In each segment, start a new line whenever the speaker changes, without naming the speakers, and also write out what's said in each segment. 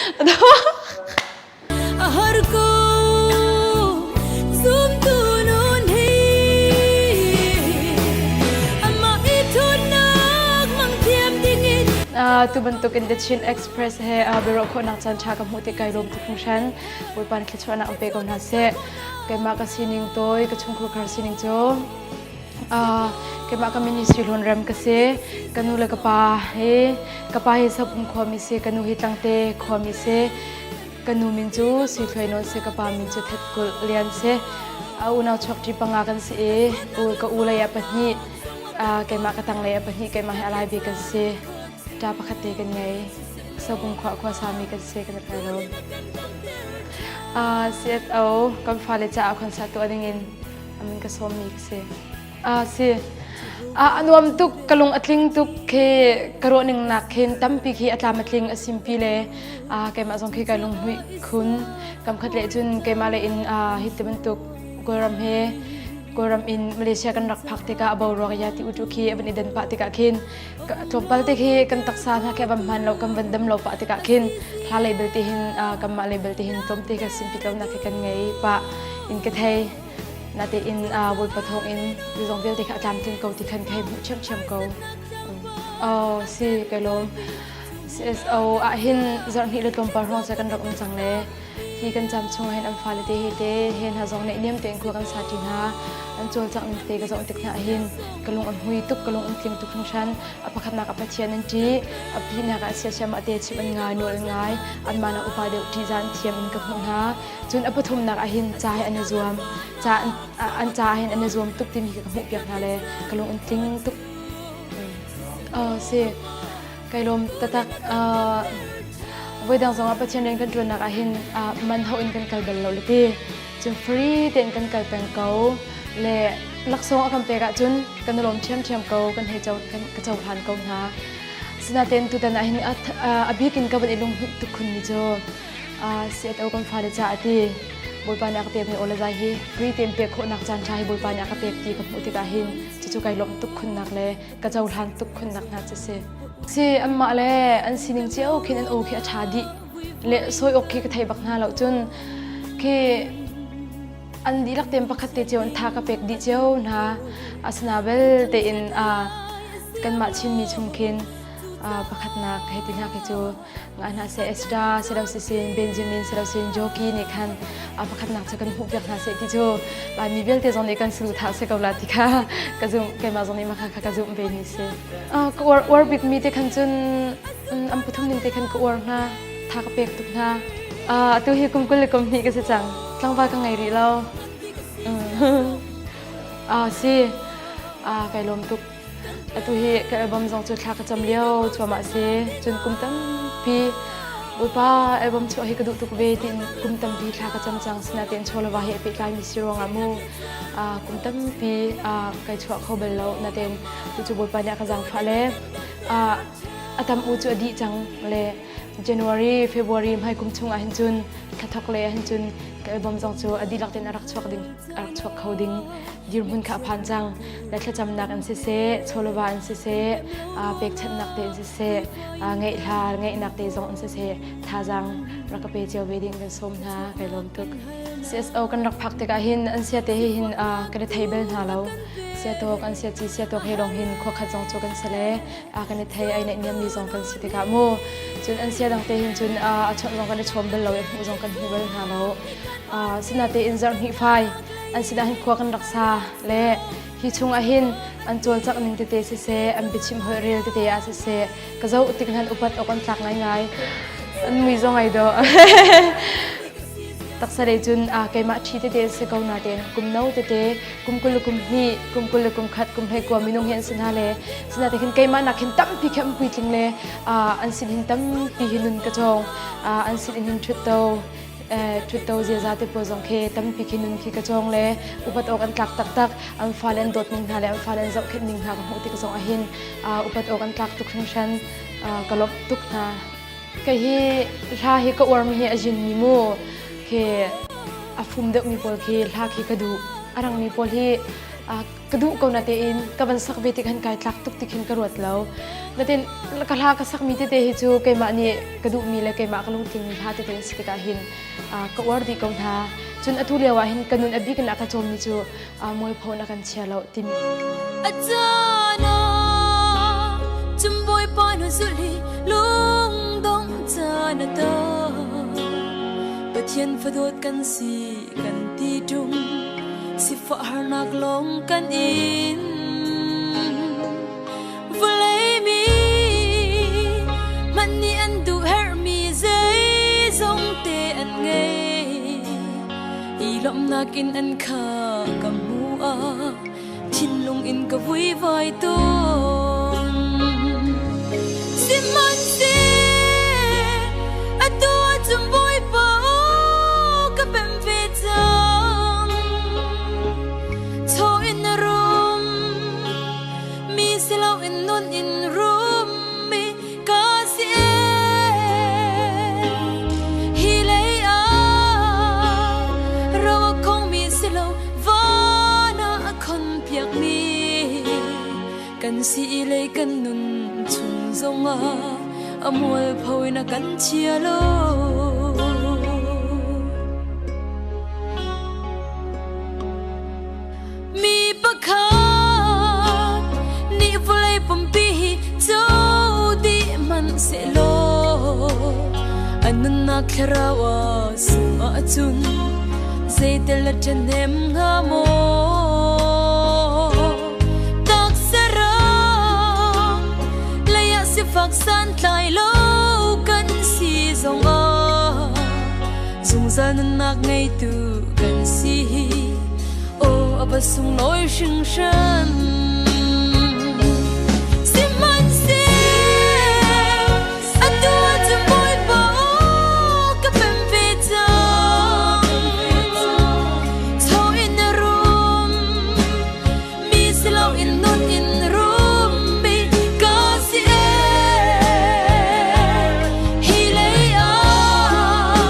A har ko zumtu nun hi amah i thutnak mang thiam dingin
Tu bantuk in The Chin Express he biaruah khawhnak caan ṭha ka hmuh tik kai lawm tuk hringhran. Bawipa nih thluachuahnak an pe ko hna seh. Keimah ka sining tawi, ka chungkhar sining cu keimah ka ministry hlawn rem ka si. Ka nu le ka pa hi ka pa hi Sapum khuami si, ka nu hi Tlangte khuami si. Ka nu min cu Sui Thluai Nawn si, ka pa min cu Thet Kulh Lian si. A unau chuakṭi panga kan si i ka u lei ah pahnih, keimah ka tang lei ah pahnih, keimah hi a lai bik kan si. Ṭa pakhat te kan ngei. Sopum khua khua sami kan si kan i lawm. CSO kan fale caah concert tuah dingin amin ka sawmmi ka si. Si. A nuam tuk, ka lung a tling tuk khi ka ruah ning nak khin tampi khi a tlam a tling a simpi le keimah zong khi kai lunghmuih khun. Kam khat le cun keimah le in hi ti bantuk Kawlram he Kawlram in Malaysia kan rak phak tikah a boruak ya ti utu khi a van i dan pah tikah khin tlawmpal te khi kan taksa hna khi a van hman lo kan van dam lo pah tikah khin hla lei belte hin kanmah lei belte hin tlawmte kan simpit lo nak khi kan ngei pah in ka thei. Natein Bawipa thawngin zeizong vialte kha a tlamtling ko ti khan ka hei hmuh ṭhiamṭhiam ko. Oh, si, kai lawm. CSO ah hin zarhhnih le tlawmpal hrawng cu kan rak um cang le hi kan cam chung ah hin an fale te he te he hna zong nih niam tein khua kan sa ṭi hna. An cawlcangh ning te ka zoh tik hna ah hin ka lung a hmui tuk, ka lung an tling tuk hringhran. A pakhatnak ah Pathian an ṭih, a pahnihnak ah siasiam ah te chim an ngai, nawl an ngai, anmah nak upa deuh ṭihzah an thiam in ka hmuh hna. Cun a pathumnak ah hin ca hi an i zuam. Ca an ca ah hin an i zuam tuk timi khi ka hmuhpiak hna le ka lung an tling tuk. Si. Kai lawm taktak. Voidang zong ah Pathian rian kan ṭuannak ah hin man ho in kan kal bal lo le ti. Cun free tein kan kal peng ko. Le laksawng a kan pek ahcun kan i lawm ṭhiamṭhiam ko, kan hei co, kan ka cohlan ko hna. Sinain tutan ah hin a bik in ka van i lunghmuih tuk khunmi cu CSO kan fale caah a ti. Bawipa nih a ka pekmi aw le zai hi free tein pek khawhnak caan ṭha hi Bawipa nih a ka pek ti ka hmuh tikah hin cucu kai lawmh tuk khunnak le ka cohlan tuk khunnak hna cu si. Si anmah le an sining cio khin an aw khi a ṭha dih le sawi awk khi ka thei bak hna lo cun khi an dihlak tein pakhat te cio an tha ka pek dih cio hna asina bel tein kanmah Chinmi chung khin pakhatnak hei ti hna khi cu Nga hna seh Esther si lo sisin Benjamin si lo sin Joki nih khan a pakhatnak cu kan hmuh piak hna seh ti cu Laimi vialte zong nih kan saduhthah si ko la ti kha ka zumh keimah zong nih mah kha ka zumh ve ni si. Ka uar uar bik mi te khan cun an pathum ning te khan ka uar hna tha ka pek tuk hna. Atu hi kum 20 le kum hnih ka si cang. Tlangval ka ngei rih lo. Si kai lawm tuk. Atu hi ka album zong cu thla ka cam lio cuahmah a si. Cun kum tampi Bawipa album chuah hi ka duh tuk ve tiin kum tampi thla ka cam cang. Sinain chawleva he a pehtlaimi si ruangah mu kum tampi kai chuah kho bal lo. Natein tucu Bawipa nih a ka zaangfah le a tam u cu a dih cang le January, February hmai kum chung ah hin cun thla thok le ah hin cun ka album zong cu a dihlak tein a rak chuak ding a rak chuak kho ding dirhmun kha a phan cang. Le thlacamnak in siseh, chawleva in siseh, pekchanhnak te in siseh, ngeihla ngeihnak te zong in siseh, thazaang rak ka pe cio ve ding kan sawm hna. Kai lawm tuk. CSO kan rak phak tikah hin an sia te hi hin kan i thei bel hna lo. Siatawk an sia ci siatawk he lawng hin khua khat zong cu kan si le kan i thei ai naih niammi zong kan si tikah mu cun an sia dang te hin cun a chawnh zong kan i chawm bal lo i hmuh zong kan hmu bal hna lo. Sinatein zarhhnih fai an sinah hin khua kan rak sa le hi chungah hin an cawlcangh ning tete siseh an biachim holh rel tete ah siseh ka zoh tik hnan upat awk an tlak ngaingai an mui zong ai dawh taksa lei cun keimah ṭhi tete an si ko natein kum no tete kum 20 le kum hnih kum 20 le kum khat kum 21 minung hi an si hna le sinatein khin keimah nak hin tampi khi an puitling le an sin hin tampi hi nun ka cawng an sin in hin ṭhutto ṭhutto ziaza te pawl zong khi tampi khi nun khi ka cawng le upat awk an tlak taktak an fale an dawt ning hna le an fale an zohkhenh ning hna ka hmuh tik zong ahhin upat awk an tlak tuk hringhran ka lawmh tuk hna kei hi hla hi ka uarmi hi a zin mi mu khi a fum deuhmi pawl khi hla khi ka duh a rangmi pawl hi. Ka duh ko na tein ka van sak ve tik han kai tlak tuk tik hin ka ruat lo. Natin ka hla ka sakmi tete hi cu keimah nih ka duhmi le keimah ka lungtling mi hla tete an si tikah hin ka uar dih ko hna. Cun atu lio ah hin ka nun a bik in a ka cawmmi cu mualpho na kan chia lo timi.
A caan ah cun Bawipa na zulh i lungdong caan a tam. Pathian fadawt kan si kan ti ṭung sifah harnak lawng kan in. Vawlei mi hmanh nih an duh herhmi zeizong te an ngei. I lawmhnak in an kha ka hmu ah thinlung in ka vuivai tawn. Sihmanhseh atu ahcun Bawipa aw ka pemh ve cang. Chaw in na rum, mi si loin nun in rum mi ka si ee. Hi lei ah ro a khongmi si lo van ah a khonpiakmi kan si lei kan nun chung zongah a mualpho in a kan chia lo. Mi pakhat nih vawlei pumpi hi co dih hmanh sehlaw a nunnak thlarau a sung ahcun zeitel a ṭhahnem hnga maw? Taksa ram lei ah sifak santlai lo kan si zongah zungzal nunnak ngeitu kan si hi aw a va sunglawi hringhran. Sihmanhseh atu ahcun Bawipa aw ka pem ve cang. Chaw in a rum, mi si loin nun in rum mi ka si ee. Hi lei ah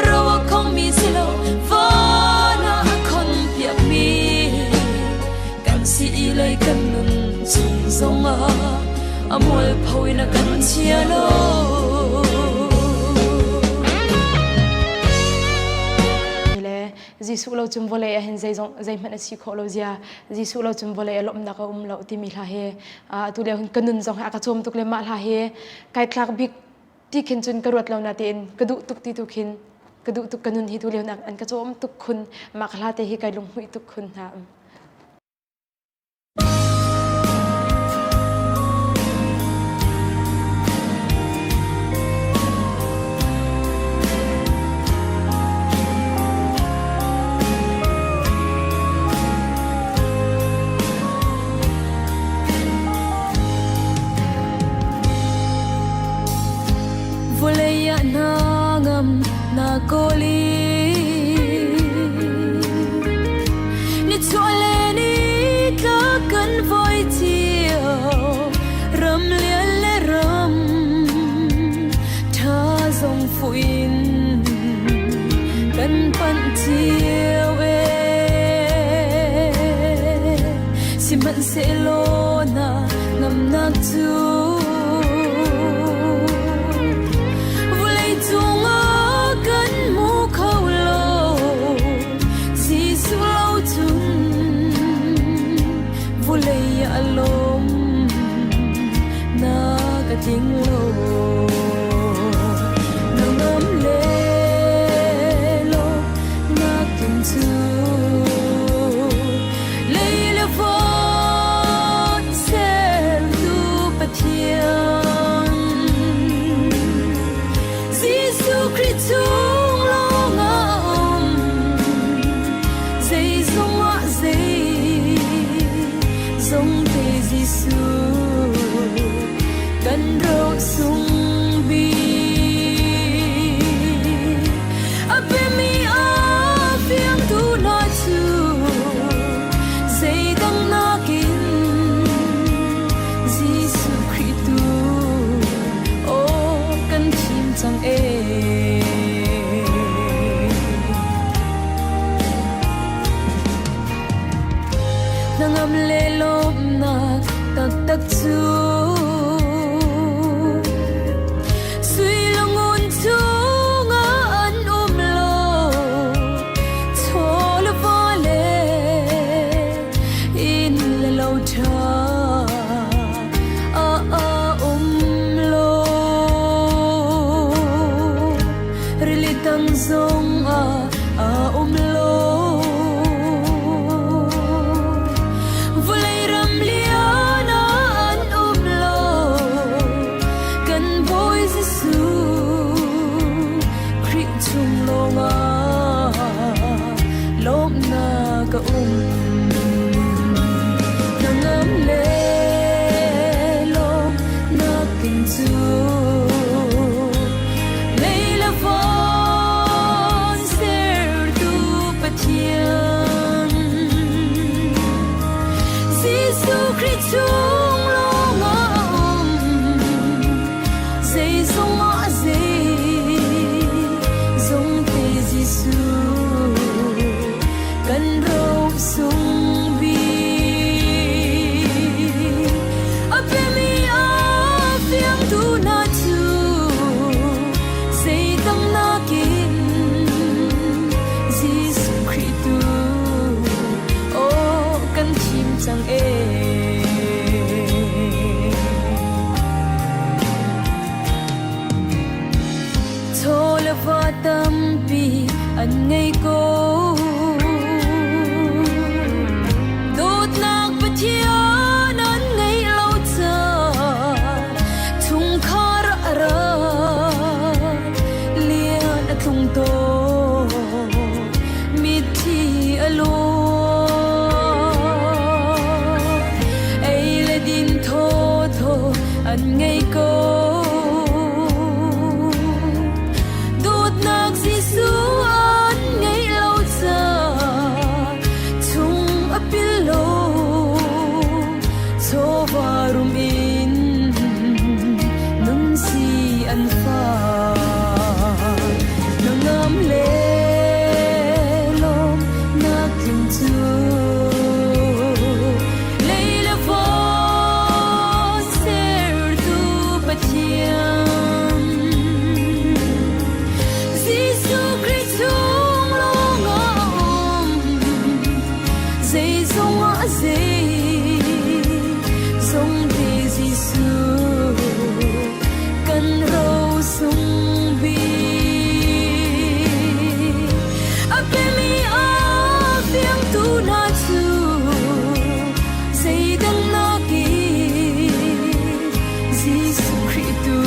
ro a khongmi si lo van ah a khon piakmi kan si i lei kan nun chung zongah a mualpho in a kan chia lo.
Le Jesuh lo cun vawlei ah hin zeizong zeihmanh a si khawh lo zia Jesuh lo cun vawlei a lawmhnak a um lo timi hla hi atu lio hin ka nun zong hi a ka cawm tuk le mah hla hi kai tlak bik ti khin cun ka ruat lo na tein ka duh tuk ti tu khin ka duh tuk ka nun hi tu lio nak an ka cawm tuk khun mah hla te hi kai lunghmuih tuk khun hna.
Vawlei ah hna ngam na kawl i nichuah le nitlak kan voi cio ram lian le ram ṭha zong fuh in kan panh cio ee. Sihmanhsehlaw na ngamnak cu vawlei cungah kan hmu kho lo Jesuh lo cun vawlei ah a lawm na ka tling lo na ngam le lo nak ding cu lei le von sertu Pathian Jesuh Khrih chung lawngah um zeizong ah zei zong te Jesuh kan ro sung bik a biami a fiangtu hna cu zeidang nakin Jesuh Khrih tu aw kan thim cang ee. Hnangam le lawmhnak taktak cu Sui le ngun chungah an um lo Chaw le va le inn le lo ṭha a um lo. Rili tang zong ah a um lo. Vawlei ram lian ah an um lo. Kan Bawi Jesuh Khrih chung lawngah lawmhnak a um. Hnangam le lawmhnak ding cu lei le van sertu Pathian. Jesuh Khrih chung lawngah a um. Zeizong ah zeizong te Jesuh kan ro sung bik. A pemi a fiangtu hna cu zeidang nakin Jesuh Khrih tu aw kan thim cang ee. Chaw le va tampi an ngei ko. Dawtnak Pathian an ngeih lo caah chungkhar a ra lian a tlung tawn mitthli a luang. Ei le din thawthaw an ngei ko. Dawtnak Jesuh an ngeih lo caah chung a pil lo. Chawva rum in nun si an fak. Hnangam le lawmnak tling cu lei le van sertu Pathian. Jesuh Khrih chung lawngah a um. Zeizong ah zeizong te Jesuh kan ro sung bik. A pemi a fiangtu hna cu zeidang nakin Jesuh Khrih tu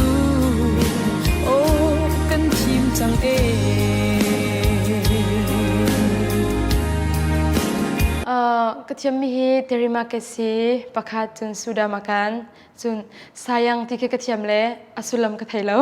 aw kan thim cang ee.
Ka thiammi hi terima kasih pakhat cun sudah makan cun sayang ti khi ka thiam le a sullam ka thei lo.